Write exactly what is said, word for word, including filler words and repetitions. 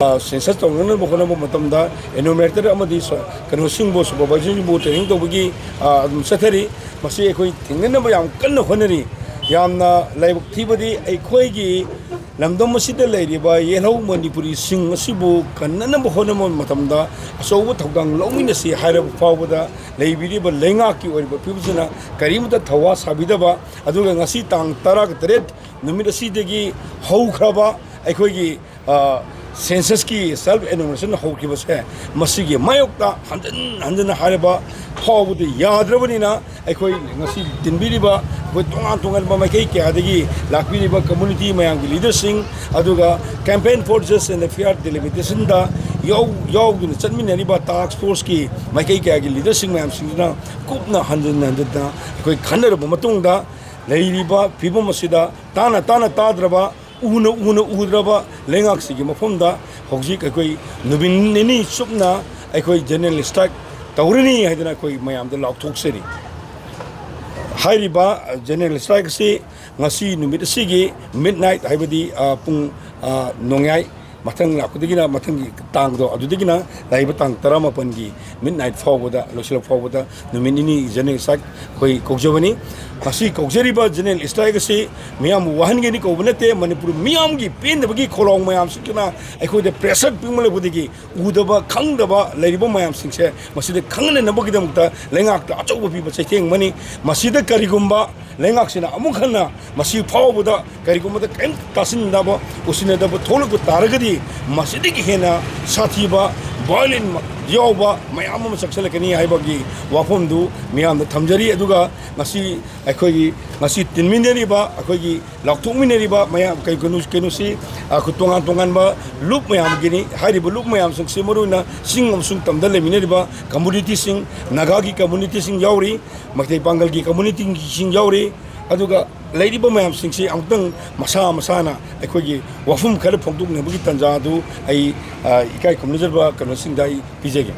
Census ꯇꯧꯅꯅꯕ ꯍꯣꯠꯅꯕ ꯃꯇꯝꯗ ꯏꯅꯣꯃꯦꯔꯦꯇꯔ ꯑꯃꯗꯤ ꯁ-, ꯀꯩꯅꯣꯁꯤꯡꯕꯨ, ꯁꯨꯄꯔꯚꯥꯏꯖꯔꯁꯤꯡꯕꯨ ꯇ꯭ꯔꯦꯅꯤꯡ ꯇꯧꯕꯒꯤ, ꯑ, ꯑꯗꯨꯝ ꯆꯠꯊꯔꯤ꯫ ꯃꯁꯤ ꯑꯩꯈꯣꯏ ꯊꯤꯡꯅꯅꯕ ꯌꯥꯝ ꯀꯟꯅ ꯍꯣꯠꯅꯔꯤ꯫ ꯌꯥꯝꯅ ꯂꯥꯏꯕꯛ ꯊꯤꯕꯗꯤ, ꯑꯩꯈꯣꯏꯒꯤ ꯂꯝꯗꯝ ꯑꯁꯤꯗ ꯂꯩꯔꯤꯕ ꯌꯦꯜꯍꯧ ꯃꯅꯤꯄꯨꯔꯤꯁꯤꯡ ꯑꯁꯤꯕꯨ ꯀꯟꯅꯅꯕ ꯍꯣꯠꯅꯕ ꯃꯇꯝꯗ ꯑꯆꯧꯕ ꯊꯧꯗꯥꯡ ꯂꯧꯃꯤꯟꯅꯁꯤ ꯍꯥꯏꯔꯕ ꯐꯥꯎꯕꯗ, ꯂꯩꯕꯤꯔꯤꯕ ꯂꯩꯉꯥꯛꯀꯤ ꯑꯣꯏꯔꯤꯕ ꯐꯤꯕꯝꯁꯤꯅ ꯀꯔꯤꯃꯠꯇ ꯊꯧꯋꯥ ꯁꯥꯕꯤꯗꯕ, ꯑꯗꯨꯒ ꯉꯁꯤ ꯇꯥꯡ ꯇꯔꯥꯒ ꯇꯔꯦꯠ ꯅꯨꯃꯤꯠ ꯑꯁꯤꯗꯒꯤ ꯍꯧꯈ꯭ꯔꯕ ꯑꯩꯈꯣꯏꯒꯤ, ꯑ, ꯁꯦꯟꯁꯁꯀꯤ ꯁꯦꯜꯐ ꯑꯦꯅꯨꯃꯔꯦꯁꯟ ꯍꯧꯈꯤꯕꯁꯦ, ꯃꯁꯤꯒꯤ ꯃꯥꯌꯣꯛꯇ ꯍꯟꯖꯤꯟ ꯍꯟꯖꯤꯟꯅ ꯍꯥꯏꯔꯕ ꯐꯥꯎꯕꯗ ꯌꯥꯗ꯭ꯔꯕꯅꯤꯅ, ꯑꯩꯈꯣꯏ ꯉꯁꯤ ꯇꯤꯟꯕꯤꯔꯤꯕ ꯑꯩꯈꯣꯏ ꯇꯣꯉꯥꯟ ꯇꯣꯉꯥꯟꯕ ꯃꯥꯏꯀꯩ ꯀꯌꯥꯗꯒꯤ ꯂꯥꯛꯄꯤꯔꯤꯕ ꯀꯝꯃꯨꯅꯤꯇꯤ ꯃꯌꯥꯝꯒꯤ ꯂꯤꯗꯔꯁꯤꯡ, ꯑꯗꯨꯒ Campaign for Just and Fair Delimitation ꯗ ꯌꯥꯎ-, ꯌꯥꯎꯗꯨꯅ ꯆꯠꯃꯤꯟꯅꯔꯤꯕ ꯇꯥꯁꯛ ꯐꯣꯔꯁꯀꯤ ꯃꯥꯏꯀꯩ ꯀꯌꯥꯒꯤ ꯂꯤꯗꯔꯁꯤꯡ ꯃꯌꯥꯝꯁꯤꯡꯗꯨꯅ ꯀꯨꯞꯅ ꯍꯟꯖꯤꯟ ꯍꯟꯖꯤꯟꯅ ꯑꯩꯈꯣꯏ ꯈꯟꯅꯔꯕ ꯃꯇꯨꯡꯗ, ꯂꯩꯔꯤꯕ ꯐꯤꯕꯝ ꯑꯁꯤꯗ ꯇꯥꯅ ꯇꯥꯅ ꯇꯥꯗ꯭ꯔꯕ, ꯎꯅ ꯎꯅ ꯎꯗ꯭ꯔꯕ ꯂꯩꯉꯥꯛꯁꯤꯒꯤ ꯃꯐꯝꯗ ꯍꯧꯖꯤꯛ ꯑꯩꯈꯣꯏ ꯅꯨꯃꯤꯠ ꯅꯤꯅꯤ ꯆꯨꯞꯅ ꯑꯩꯈꯣꯏ ꯖꯦꯅꯔꯦꯜ ꯁ꯭ꯇ꯭ꯔꯥꯏꯛ ꯇꯧꯔꯅꯤ ꯍꯥꯏꯗꯅ ꯑꯩꯈꯣꯏ ꯃꯌꯥꯝꯗ ꯂꯥꯎꯊꯣꯛꯆꯔꯤ꯫ ꯍꯥꯏꯔꯤꯕ ꯖꯦꯅꯔꯦꯜ ꯁ꯭ꯇ꯭ꯔꯥꯏꯛ ꯑꯁꯤ ꯉꯁꯤ ꯅꯨꯃꯤꯠ ꯑꯁꯤꯒꯤ ꯃꯤꯗ ꯅꯥꯏꯠ, ꯍꯥꯏꯕꯗꯤ, ꯑ, ꯄꯨꯡ, ꯑ, ꯅꯣꯡꯌꯥꯏ ꯃꯊꯪ ꯂꯥꯛꯄꯗꯒꯤꯅ ꯃꯊꯪꯒꯤ ꯇꯥꯡꯗꯣ, ꯑꯗꯨꯗꯒꯤꯅ ꯂꯥꯛꯏꯕ ꯇꯥꯡ ꯇꯔꯥꯃꯥꯄꯟꯒꯤ ꯃꯤꯗ ꯅꯥꯏꯠ ꯐꯥꯎꯕꯗ, ꯂꯣꯏꯁꯤꯜꯂꯛ ꯐꯥꯎꯕꯗ ꯅꯨꯃꯤꯠ ꯅꯤꯅꯤ ꯖꯦꯅꯔꯦꯜ ꯁ꯭ꯇ꯭ꯔꯥꯏꯛ ꯑꯩꯈꯣꯏ ꯀꯧꯖꯕꯅꯤ꯫ ꯉꯁꯤ ꯀꯧꯖꯔꯤꯕ ꯖꯦꯅꯔꯦꯜ ꯁ꯭ꯇ꯭ꯔꯥꯏꯛ ꯑꯁꯤ ꯃꯤꯌꯥꯝꯕꯨ ꯋꯥꯍꯟꯒꯅꯤ ꯀꯧꯕ ꯅꯠꯇꯦ꯫ ꯃꯅꯤꯄꯨꯔ ꯃꯤꯌꯥꯝꯒꯤ ꯄꯦꯟꯗꯕꯒꯤ ꯈꯣꯜꯂꯥꯎ ꯃꯌꯥꯝꯁꯤꯡꯗꯨꯅ ꯑꯩꯈꯣꯏꯗ ꯄ꯭ꯔꯦꯁꯔ ꯄꯤꯛꯃꯜꯂꯛꯄꯗꯒꯤ ꯎꯗꯕ ꯈꯪꯗꯕ ꯂꯩꯔꯤꯕ ꯃꯌꯥꯝꯁꯤꯡꯁꯦ ꯃꯁꯤꯗ ꯈꯪꯍꯟꯅꯅꯕꯒꯤꯗꯃꯛꯇ ꯂꯩꯉꯥꯛꯇ ꯑꯆꯧꯕ ꯄꯤꯕ ꯆꯩꯊꯦꯡ ꯑꯃꯅꯤ꯫ ꯃꯁꯤꯗ ꯀꯔꯤꯒꯨꯝꯕ ꯂꯩꯉꯥꯛꯁꯤꯅ ꯑꯃꯨꯛ ꯍꯟꯅ ꯃꯁꯤ ꯐꯥꯎꯕꯗ ꯀꯔꯤꯒꯨꯝꯕꯗ ꯀꯔꯤꯝ ꯇꯥꯁꯤꯟꯅꯗꯕ, ꯎꯁꯤꯟꯅꯗꯕ ꯊꯣꯛꯂꯛꯄ ꯇꯥꯔꯒꯗꯤ, ꯃꯁꯤꯗꯒꯤ ꯍꯦꯟꯅ ꯁꯥꯊꯤꯕ, ꯚꯥꯏꯑꯣꯂꯦꯟ ꯌꯥꯎꯕ ꯃꯌꯥꯝ ꯑꯃ ꯆꯪꯁꯤꯜꯂꯛꯀꯅꯤ ꯍꯥꯏꯕꯒꯤ ꯋꯥꯐꯝꯗꯨ ꯃꯤꯌꯥꯝꯗ ꯊꯝꯖꯔꯤ꯫ ꯑꯗꯨꯒ ꯉꯁꯤ ꯑꯩꯈꯣꯏꯒꯤ, ꯉꯁꯤ ꯇꯤꯟꯃꯤꯟꯅꯔꯤꯕ, ꯑꯩꯈꯣꯏꯒꯤ ꯂꯥꯎꯊꯣꯛꯃꯤꯟꯅꯔꯤꯕ ꯃꯌꯥꯝ, ꯀꯩ-, ꯀꯩꯅꯣ-, ꯀꯩꯅꯣꯁꯤ, ꯑꯩꯈꯣꯏ ꯇꯣꯉꯥꯟ ꯇꯣꯉꯥꯟꯕ ꯂꯨꯞ ꯃꯌꯥꯝꯒꯤꯅꯤ꯫ ꯍꯥꯏꯔꯤꯕ ꯂꯨꯞ ꯃꯌꯥꯝꯁꯤꯡꯁꯤ ꯃꯔꯨꯑꯣꯏꯅ ꯆꯤꯡ ꯑꯃꯁꯨꯡ ꯇꯝꯗ ꯂꯩꯃꯤꯟꯅꯔꯤꯕ ꯀꯝꯃꯨꯅꯤꯇꯤꯁꯤꯡ, ꯅꯥꯒꯥꯒꯤ ꯀꯝꯃꯨꯅꯤꯇꯤꯁꯤꯡ ꯌꯥꯎꯔꯤ, ꯃꯩꯇꯩ ꯄꯥꯡꯒꯜꯒꯤ ꯀꯝꯃꯨꯅꯤꯇꯤꯁꯤꯡ ꯌꯥꯎꯔꯤ, ꯑꯗꯨꯒ ꯂꯩꯔꯤꯕ ꯃꯌꯥꯝꯁꯤꯡꯁꯤ ꯑꯃꯨꯛꯇꯪ ꯃꯁꯥ ꯃꯁꯥꯅ ꯑꯩꯈꯣꯏꯒꯤ ꯋꯥꯐꯝ ꯈꯔ ꯐꯣꯡꯗꯣꯛꯅꯕꯒꯤ ꯇꯥꯟꯖꯥ ꯑꯗꯨ ꯑꯩ, ꯑ, ꯏꯀꯥꯏ ꯈꯨꯝꯅꯖꯕ ꯀꯩꯅꯣꯁꯤꯡꯗ ꯑꯩ ꯄꯤꯖꯒꯦ꯫